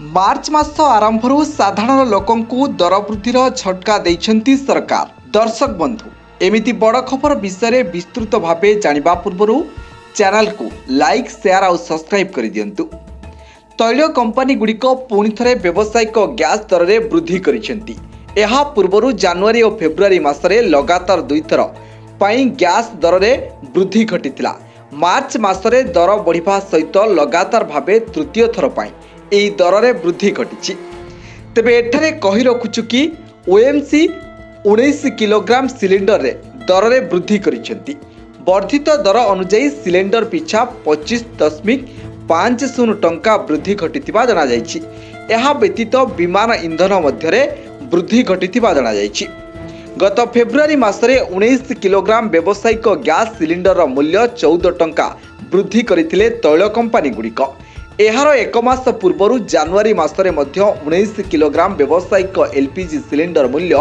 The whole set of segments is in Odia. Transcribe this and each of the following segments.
ମାର୍ଚ୍ଚ ମାସ ଆରମ୍ଭରୁ ସାଧାରଣ ଲୋକଙ୍କୁ ଦରବୃଦ୍ଧିର ଝଟକା ଦେଇଛନ୍ତି ସରକାର। ଦର୍ଶକ ବନ୍ଧୁ, ଏମିତି ବଡ଼ ଖବର ବିଷୟରେ ବିସ୍ତୃତ ଭାବେ ଜାଣିବା ପୂର୍ବରୁ ଚ୍ୟାନେଲକୁ ଲାଇକ୍, ସେୟାର ଆଉ ସବସ୍କ୍ରାଇବ୍ କରିଦିଅନ୍ତୁ। ତୈଳ କମ୍ପାନୀଗୁଡ଼ିକ ପୁଣି ଥରେ ବ୍ୟବସାୟିକ ଗ୍ୟାସ୍ ଦରରେ ବୃଦ୍ଧି କରିଛନ୍ତି। ଏହା ପୂର୍ବରୁ ଜାନୁଆରୀ ଓ ଫେବୃଆରୀ ମାସରେ ଲଗାତାର ଦୁଇଥର ପାଇଁ ଗ୍ୟାସ୍ ଦରରେ ବୃଦ୍ଧି ଘଟିଥିଲା। ମାର୍ଚ୍ଚ ମାସରେ ଦର ବଢ଼ିବା ସହିତ ଲଗାତାର ଭାବେ ତୃତୀୟ ଥର ପାଇଁ ଏହି ଦରରେ ବୃଦ୍ଧି ଘଟିଛି। ତେବେ ଏଠାରେ କହି ରଖୁଛୁ କି, ଓଏମ୍ସି 19 କିଲୋଗ୍ରାମ ସିଲିଣ୍ଡରରେ ଦରରେ ବୃଦ୍ଧି କରିଛନ୍ତି। ବର୍ଦ୍ଧିତ ଦର ଅନୁଯାୟୀ ସିଲିଣ୍ଡର ପିଛା 25.50 ଟଙ୍କା ବୃଦ୍ଧି ଘଟିଥିବା ଜଣାଯାଇଛି। ଏହା ବ୍ୟତୀତ ବିମାନ ଇନ୍ଧନ ମଧ୍ୟରେ ବୃଦ୍ଧି ଘଟିଥିବା ଜଣାଯାଇଛି। ଗତ ଫେବୃଆରୀ ମାସରେ 19 କିଲୋଗ୍ରାମ ବ୍ୟବସାୟିକ ଗ୍ୟାସ୍ ସିଲିଣ୍ଡରର ମୂଲ୍ୟ 14 ଟଙ୍କା ବୃଦ୍ଧି କରିଥିଲେ ତୈଳ କମ୍ପାନୀଗୁଡ଼ିକ। ଏହାର ଏକ ମାସ ପୂର୍ବରୁ ଜାନୁଆରୀ ମାସରେ ମଧ୍ୟ 19 କିଲୋଗ୍ରାମ ବ୍ୟବସାୟିକ ଏଲ୍ପିଜି ସିଲିଣ୍ଡର ମୂଲ୍ୟ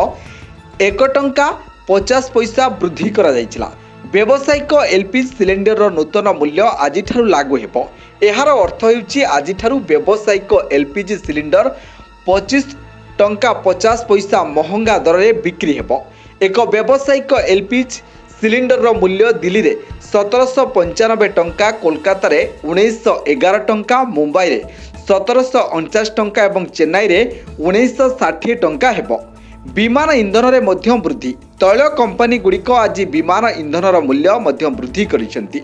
1 ଟଙ୍କା 50 ପଇସା ବୃଦ୍ଧି କରାଯାଇଥିଲା। ବ୍ୟବସାୟିକ ଏଲ୍ପିଜି ସିଲିଣ୍ଡରର ନୂତନ ମୂଲ୍ୟ ଆଜିଠାରୁ ଲାଗୁ ହେବ। ଏହାର ଅର୍ଥ ହେଉଛି, ଆଜିଠାରୁ ବ୍ୟବସାୟିକ ଏଲ୍ପିଜି ସିଲିଣ୍ଡର 25 ଟଙ୍କା 50 ପଇସା ମହଙ୍ଗା ଦରରେ ବିକ୍ରି ହେବ। ଏକ ବ୍ୟବସାୟିକ ଏଲ୍ପିଜି ସିଲିଣ୍ଡରର ମୂଲ୍ୟ ଦିଲ୍ଲୀରେ 1795 ଟଙ୍କା, କୋଲକାତାରେ 1911 ଟଙ୍କା, ମୁମ୍ବାଇରେ 1749 ଟଙ୍କା ଏବଂ ଚେନ୍ନାଇରେ 1960 ଟଙ୍କା ହେବ। ବିମାନ ଇନ୍ଧନରେ ମଧ୍ୟ ବୃଦ୍ଧି। ତୈଳ କମ୍ପାନୀଗୁଡ଼ିକ ଆଜି ବିମାନ ଇନ୍ଧନର ମୂଲ୍ୟ ମଧ୍ୟ ବୃଦ୍ଧି କରିଛନ୍ତି।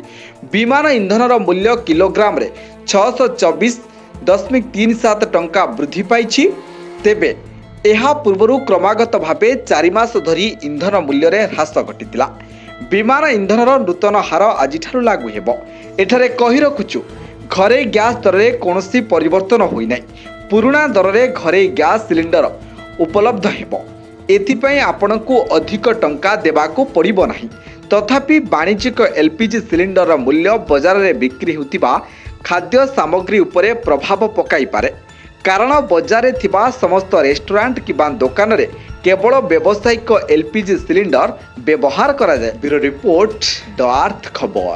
ବିମାନ ଇନ୍ଧନର ମୂଲ୍ୟ କିଲୋଗ୍ରାମରେ 624.37 ଟଙ୍କା ବୃଦ୍ଧି ପାଇଛି। ତେବେ ଏହା ପୂର୍ବରୁ କ୍ରମାଗତ ଭାବେ 4 ମାସ ଧରି ଇନ୍ଧନ ମୂଲ୍ୟରେ ହ୍ରାସ ଘଟିଥିଲା। ବିମାନ ଇନ୍ଧନର ନୂତନ ହାର ଆଜିଠାରୁ ଲାଗୁ ହେବ। ଏଠାରେ କହି ରଖୁଛୁ, ଘରୋଇ ଗ୍ୟାସ୍ ଦରରେ କୌଣସି ପରିବର୍ତ୍ତନ ହୋଇନାହିଁ। ପୁରୁଣା ଦରରେ ଘରୋଇ ଗ୍ୟାସ୍ ସିଲିଣ୍ଡର ଉପଲବ୍ଧ ହେବ। ଏଥିପାଇଁ ଆପଣଙ୍କୁ ଅଧିକ ଟଙ୍କା ଦେବାକୁ ପଡ଼ିବ ନାହିଁ। ତଥାପି ବାଣିଜ୍ୟିକ ଏଲ୍ପିଜି ସିଲିଣ୍ଡରର ମୂଲ୍ୟ ବଜାରରେ ବିକ୍ରି ହେଉଥିବା ଖାଦ୍ୟ ସାମଗ୍ରୀ ଉପରେ ପ୍ରଭାବ ପକାଇପାରେ, କାରଣ ବଜାରରେ ଥିବା ସମସ୍ତ ରେଷ୍ଟୁରାଣ୍ଟ କିମ୍ବା ଦୋକାନରେ କେବଳ ବ୍ୟବସାୟିକ ଏଲ୍ପିଜି ସିଲିଣ୍ଡର ବ୍ୟବହାର କରାଯାଏ। ବ୍ୟୁରୋ ରିପୋର୍ଟ, ଦ ଆର୍ଥ ଖବର।